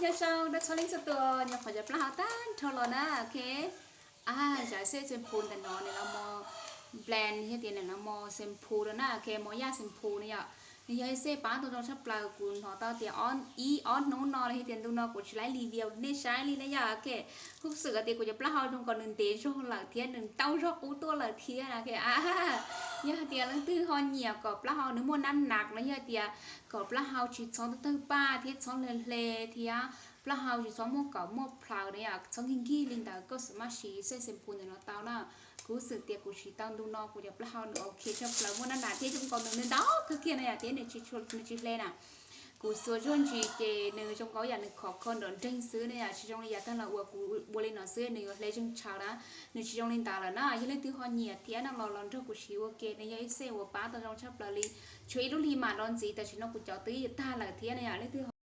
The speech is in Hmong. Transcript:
Nyob zoo rau txhua leej txhua tus, nyuam qhuav cov plaub hau tag nrho los na, ok. Zam xej shampoo ntawm no nws los mos blend thiab tias nws los mos shampoo rau na, ok, mos yaj shampoo na yom. Nws yog ib xej pab tau zoo tshaj plaws, kuv hnov tau tias ib ob hnub no los yog tias ntu no kuv tsis laib li video nej saib li na yom, ok. Kuj xwm tias kuv cov plaub hau zoo nkaus nws ntev zog lawm thiab nws tau zog qub tuaj lawm thiab na, ok. Yog hais tias leej twg ho nyiam kom plaub hau nws muaj nab nas los yog tias kom plaub hau tsis txhob tawg paj thiab txhob hle hle thiab plaub hau tsis txhob muaj kaum muaj plhaws na yom, txhob nkig nkig li ntawd koj xav maj siv xej shampoo ntawm no tau na. Kuv xwm tias kuv siv tau ntu no kuv cov plaub hau nws ok tshaj plaws, muaj nab nas thiab zoo nkaus nws nws ntau kawg kiag na yom, thiab nws tsis hle na. Kuv xuas zuag ntsis ces nws zoo nkaus yam nws khov kho nrov nreeg xwb na yom, tsis zoo li yav tag los uas kuv ua li no xwb nws yuav hle zeeg tshaws na. Nws tsis zoo li ntawd lawm na. Yog leej twg ho nyiam thiab no los los nrog kuv siv ua ke, nws yog ib xej uas pab tau zoo tshaj plaws li. Tshuav ib lub hli mam los ntxiv, tam sim no kuv cov twb yuav tag lawm thiab na yom. Leej twg